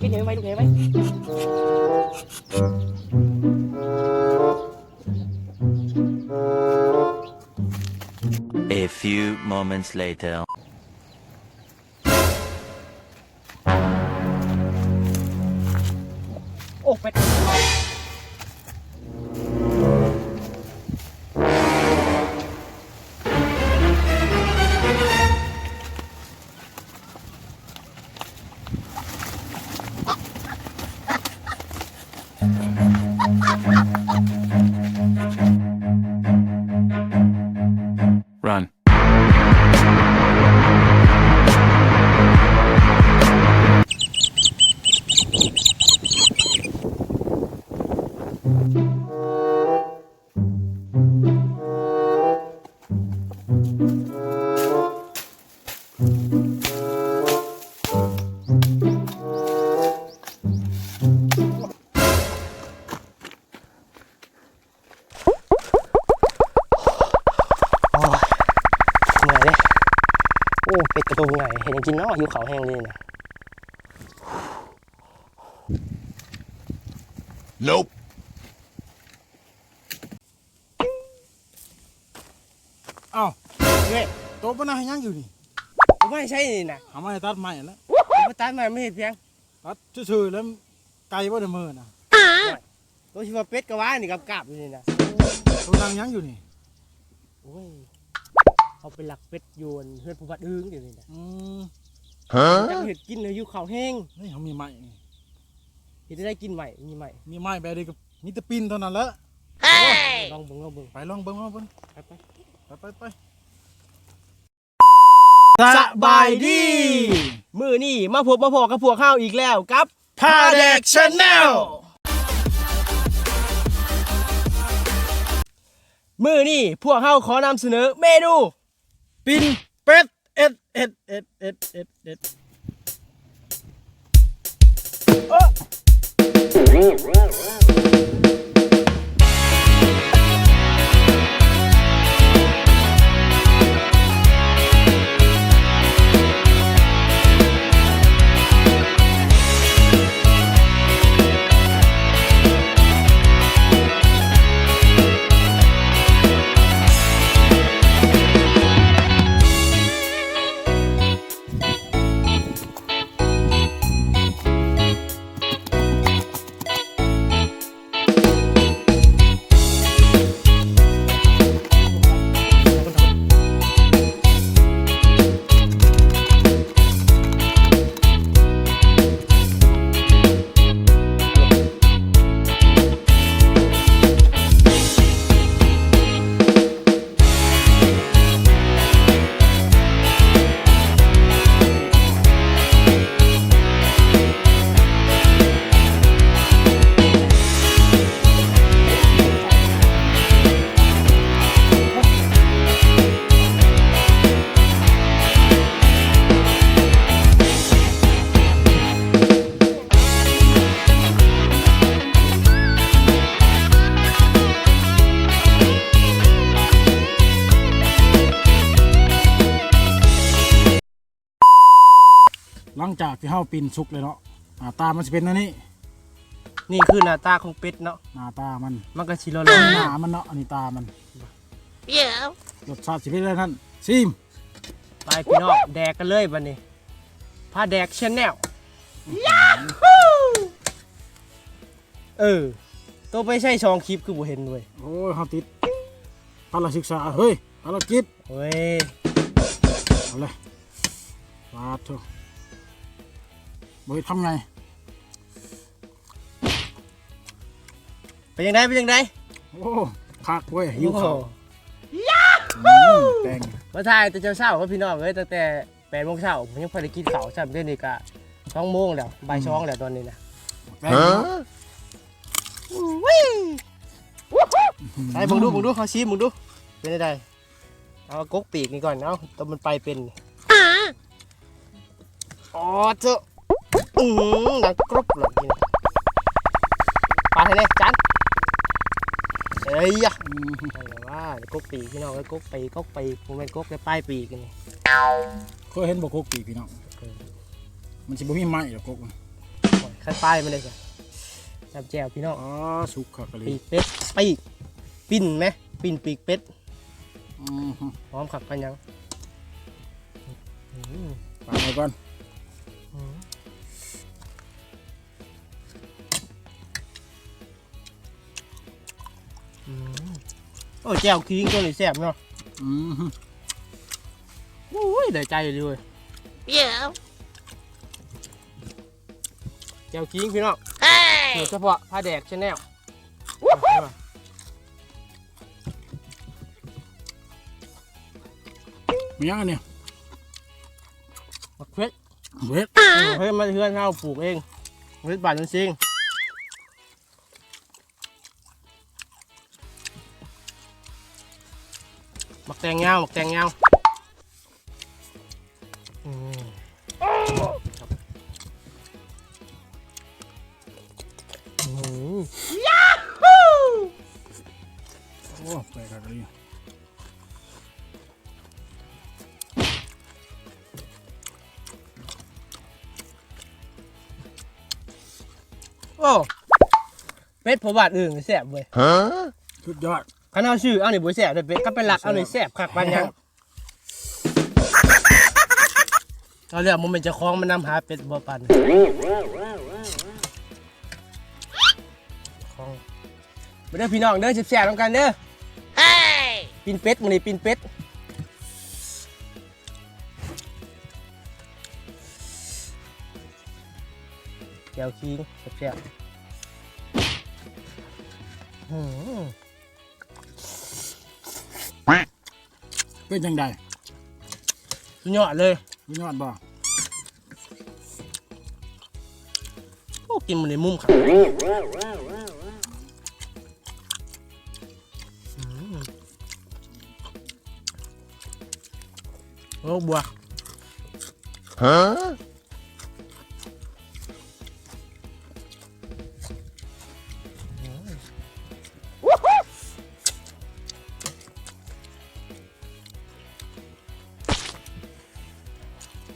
ກິນໃຫຍ່ໄວ ລູກໃຫຍ່ໄວ. A few moments later. ໂອ້ ເປັດ. ໂອ້ຍ ເມື່ອຍເດ້. ໂອ້ ເປັດກະຕົວໃຫຍ່ ເຮັດຫຍັງກິນເນາະ ຫິວເຂົ້າແຮງເລີຍນະ. Nope. ອ້າວ ເອີຍ ໂຕປານນັ້ນເຮັດຫຍັງຢູ່ນີ້? ເອົາໄວ້ໃສນີ້ນະ? ເອົາມາໃຫ້ຕັດໄມ້ແຫຼະ. ເອົາໄປຕັດໄມ້ມາເຮັດຫຍັງ? ຕັດຊື່ໆ ແລ້ວ ໄກ່ບໍ່ໄດ້ມື້ນະ. ໂອ້ຍ ໂຕຊິວ່າເປັດກະວ່ານີ້ ກາບໆ ຢູ່ນີ້ນະ. ໂຕນັ່ງຫຍັງຢູ່ນີ້? ໂອ້ຍ ເຮົາໄປລັກເປັດຢູ່ເຮືອນຜູ້ພັດອຶງດຽວນີ້ນະ. ອືມ ຮະ? ຈັກເຮັດກິນໃຫ້ຫິວເຂົ້າແຮງ. ນີ້ເຮົາມີໄມ້ ເຮັດຈັ່ງໃດກິນໄມ້ ມີໄມ້ ມີໄມ້ແບບນີ້ກໍມີແຕ່ປິ່ນເທົ່ານັ້ນແຫຼະ. ລອງເບິ່ງ ລອງເບິ່ງ ໄປລອງເບິ່ງ ລອງເບິ່ງ ໄປ ໄປ ໄປ ໄປ ໄປ. ສະບາຍດີ ມື້ນີ້ມາພົບມາພໍ້ກັບພວກເຮົາອີກແລ້ວກັບ ພາແດກ Channel. ມື້ນີ້ພວກເຮົາຂໍນຳສະເໜີເມນູ ປີ້ນເປັດ ເອັດ ເອັດ ເອັດ. ຫຼັງຈາກທີ່ເຮົາປີ້ນສຸກແລ້ວເນາະ ໜ້າຕາມັນຊິເປັນແນວນີ້. ນີ້ຄືໜ້າຕາຂອງເປັດເນາະ ໜ້າຕາມັນ ມັນກໍຊິຫຼໍ່ໆ ໜ້າມັນເນາະ ອັນນີ້ຕາມັນ. ລົດຊາດຊິເປັນແນວນັ້ນ ຊີມ. ໄປພີ່ນ້ອງ ແດກກັນເລີຍບັດນີ້ ພາແດກ Channel. ເອີ ໂຕໄປໃສສອງຄລິບຄືບໍ່ເຫັນເວີຍ? ໂອ້ຍ ເຮົາຕິດພາລະສຶກສາ ເຮີ້ຍ ພາລະກິດ. ໂອ້ຍ ເອົາເລີຍ ປາດໂທ້ ບໍ່ເຮັດທຳໄງ? ເປັນຈັ່ງໃດ ເປັນຈັ່ງໃດ? ໂອ້ ຄັກເວີຍ ຫິວເຂົ້າ. ໂອ້ ອືມ ແປ້ງ ມາຖ່າຍແຕ່ເຊົ້າໆ ພີ່ນ້ອງເອີຍ ຕັ້ງແຕ່ ແປດໂມງເຊົ້າ ຍັງບໍ່ໄດ້ກິນເຂົ້າຊ້ຳ. ດຽວນີ້ກະສອງໂມງແລ້ວ ບ່າຍສອງແລ້ວຕອນນີ້ນະ. ຮະ? ໄປເບິ່ງດູ ເບິ່ງດູ ເຮົາຊີມເບິ່ງດູ ເປັນຈັ່ງໃດ? ເອົາ ກົກປີກນີ້ກ່ອນ ເອົາ ໂຕມັນໄປເປັນ. ອໍ ເຈົ້າ ອື ດັງກຣົບເລີຍ. ປາດໃຫ້ແດ່ ຈານ. ເອີຍ ອືມ ໄປແລ້ວວ່າ ກົກປີກ ພີ່ນ້ອງເອີຍ ກົກປີກ ກົກປີກ ບໍ່ແມ່ນກົກແຕ່ປາຍປີກນີ້. ເຄີຍເຫັນບໍ່ ກົກປີກພີ່ນ້ອງ? ມັນຊິບໍ່ມີໄມ້ດອກກົກ. ໂອ້ຍ ຄັນປາຍມັນເດ້ ຈ້ຳແຈ່ວພີ່ນ້ອງ. ອໍ ສຸກຄັກອີ່ຫຼີ. ປີກເປັດ ປີກ ປີ້ນແມ ປີ້ນປີກເປັດ. ອືມ ຫອມຄັກປານຫຍັງ. ອືມ ປາດໄວ້ກ່ອນ. ອືມ ອືມ ໂອ້ຍ ແຈ່ວຂີງຕົວນີ້ແຊບເນາະ. ອືມ ໂອ້ຍ ໄດ້ໃຈເລີຍເວີຍ. ແຈ່ວຂີງພີ່ນ້ອງ ສູດສະເພາະພາແດກ Channel. ມີຫຍັງອັນນີ້? ໝາກເຜັດ. ເຜັດ ເອີ ເຜັດມາເຮືອນເຮົາ ປູກເອງ ເຜັດບ້ານໂນນຊິງ. ໝາກແຕງຍາວ ໝາກແຕງຍາວ. ອືມ ອືມ ໂອ້ ໄປຄັກອີ່ຫຼີ. ໂອ້ ເປັດພໍ່ບ້ານອຶ່ງແຊບເວີຍ. ສຸດຍອດ. ຄັນເຮົາຊື້ເອົານີ້ບໍ່ແຊບເດ້ເປັດ ຄັນໄປລັກເອົານີ້ແຊບຄັກປານຫຍັງ. ເອົາແລ້ວ ບໍ່ແມ່ນເຈົ້າຂອງມານຳຫາເປັດບໍ່ປານນີ້. ມາເດີພີ່ນ້ອງເດີ ແຊບໆນຳກັນເດີ. ປີ້ນເປັດ ມື້ນີ້ປີ້ນເປັດ ແຈ່ວຂີງແຊບໆ. ອືມ ເປັນຈັ່ງໃດ? ສຸດຍອດເລີຍ. ສຸດຍອດບໍ່? ໂອ້ ກິນມື້ນີ້ມຸມຄັກ. ອືມ ໂອ້ ບົວ ຮະ?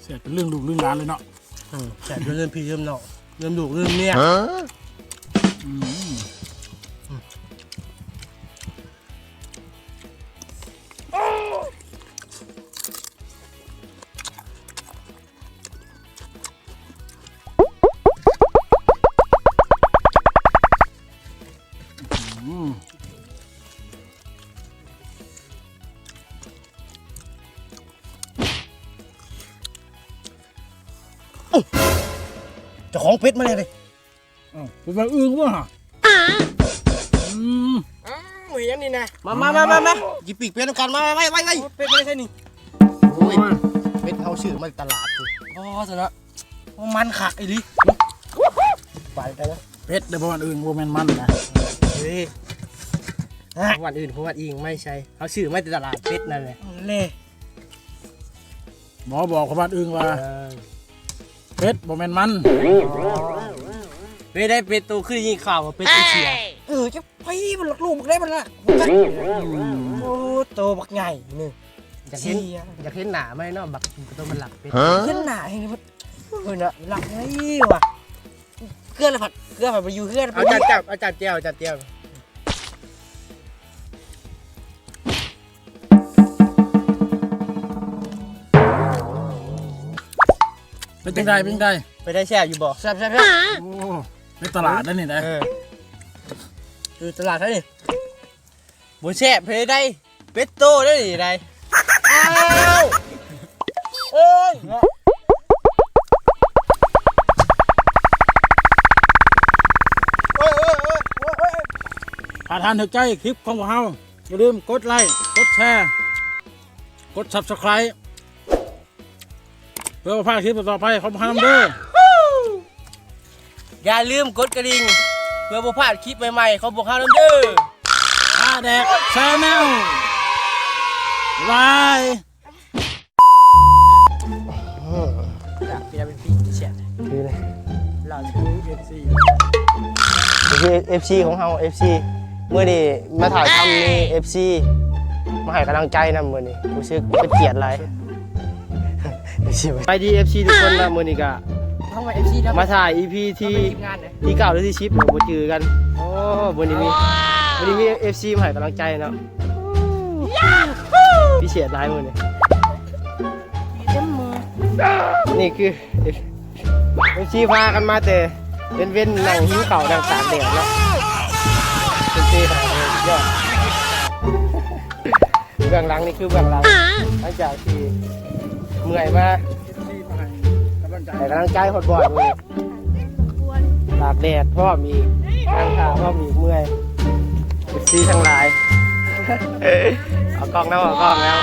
ແຊບຈົນລືມລູກລືມຫຼານເລີຍເນາະ. ອືມ ແຊບຈົນລືມພີ່ລືມນ້ອງ ລືມລູກລືມເມຍ. ຮະ? ອືມ ອືມ. ເຈົ້າຂອງເປັດມາແລ້ວເດ້. ອ້າວ ເປັນວ່າອຶ່ງບໍ່ຫະ? ອືມ ອ້າວ ເຮັດຫຍັງນີ້ນະ? ມາ ມາ ມາ ມາ ກິນປີກເປັດນຳກັນ ມາ ໄວ ໄວ ໄວ. ໂອ້ ເປັດມາແຕ່ໃສນີ້? ໂອ້ຍ ເປັດເຮົາຊື້ມາຕະຫຼາດພຸ້ນ. ອໍ ຊັ້ນເນາະ. ໂອ້ ມັນຄັກອີ່ຫຼີ. ໄປ ໄປເລີຍ. ເປັດເດີ ບໍ່ແມ່ນອຶ່ງ ບໍ່ແມ່ນມັນນະ. ເອີຍ ບໍ່ແມ່ນອຶ່ງ ບໍ່ແມ່ນອີ່ຫຍັງ ໄມ່ໃຊ່ ເຮົາຊື້ມາແຕ່ຕະຫຼາດເປັດນັ້ນແຫຼະ. ເລີ ໝໍບອກຂອງບ້ານອຶ່ງວ່າ ເອີ ເປັດບໍ່ແມ່ນມັນ. ເປັດໄດ້ ເປັດໂຕ ຄືໄດ້ຍິນຂ່າວວ່າເປັດເອເຊຍ. ເອີ ຈັກໃຜມັນລັກລູກບັກໃດມັນລະ. ອືມ ໂອ້ ໂຕບັກໃຫຍ່ໜຶ່ງ. ຢາກເຫັນ ຢາກເຫັນໜ້າມັນເນາະ ບັກໂຕມັນລັກເປັດ. ຮະ? ເຫັນໜ້າໃຫ້ມັນ ເອີ ນະ ລັກໄດ້ວ່າ ເກືອລະພັດ ເກືອພັດບໍ່ຢູ່ເຮືອນ. ເອົາຈານແຈ່ວ ເອົາຈານແຈ່ວ ເອົາຈານແຈ່ວ. ເປັນຈັ່ງໃດ ເປັນຈັ່ງໃດ? ເປັນໄດ ແຊບຢູ່ບໍ່? ແຊບ ແຊບ ແຊບ. ໂອ້ ໃນຕະຫຼາດໄດ໋ນີ້ໄດ໋. ເອີ ຢູ່ຕະຫຼາດໄດ໋ນີ້. ບໍ່ແຊບເລີຍໄດ໋ ເປັດໂຕໄດ໋ນີ້ໄດ໋. ອ້າວ ໂອ້ຍ ຖ້າທ່ານຖືກໃຈຄລິບຂອງພວກເຮົາ ຢ່າລືມກົດໄລ ກົດແຊ ກົດ Subscribe ເພື່ອບໍ່ພາດຄລິບຕໍ່ໄປຂອງພວກເຮົານຳເດີ. ຢ່າລືມກົດກະດິ່ງ ເພື່ອບໍ່ພາດຄລິບໃໝ່ໆຂອງພວກເຮົານຳເດີ. ປາແດກ Channel ບາຍບາຍ. ຢາກເປັນ ເປັນພີແຊດ ຄື ລາວຄືເອັຟຊີ ເອັຟຊີຂອງເຮົາ ເອັຟຊີ ມື້ນີ້ມາຖ່າຍທຳມີເອັຟຊີມາໃຫ້ກຳລັງໃຈນຳ. ມື້ນີ້ຮູ້ສຶກເປັນກຽດຫຼາຍ. ສະບາຍດີ ເອັຟຊີ ທຸກຄົນເນາະ ມື້ນີ້ກະ ເຮົາວ່າ ເອັຟຊີ ເນາະ ມາຖ່າຍ ອີພີ ທີ ທີເກົ້າ ຫຼື ທີສິບ ບໍ່ຈື່ກັນ. ໂອ້ ມື້ນີ້ມີ ມື້ນີ້ມີ ເອັຟຊີ ມາໃຫ້ກຳລັງໃຈເນາະ ພິເສດຫຼາຍມື້ນີ້ ເຕັມມື ນີ້ຄື ເອັຟຊີ ພາກັນມາແຕ່ເວັນໆ ນັ່ງຫິວເຂົ້າ ນັ່ງຕາກແດດເນາະ ເປັນເຕະ ຍອດ. ເບື້ອງຫຼັງນີ້ຄືເບື້ອງຫຼັງ ຫຼັງຈາກທີ່ເມື່ອຍມາ ໃຫ້ກຳລັງໃຈຮອດບ່ອນ ຕາກແດດພ້ອມອີກ ນັ່ງຖ້າພ້ອມອີກ ເມື່ອຍ ເອັຟຊີ ທັງຫຼາຍ ເອົາກ້ອງແລ້ວ ເອົາກ້ອງແລ້ວ.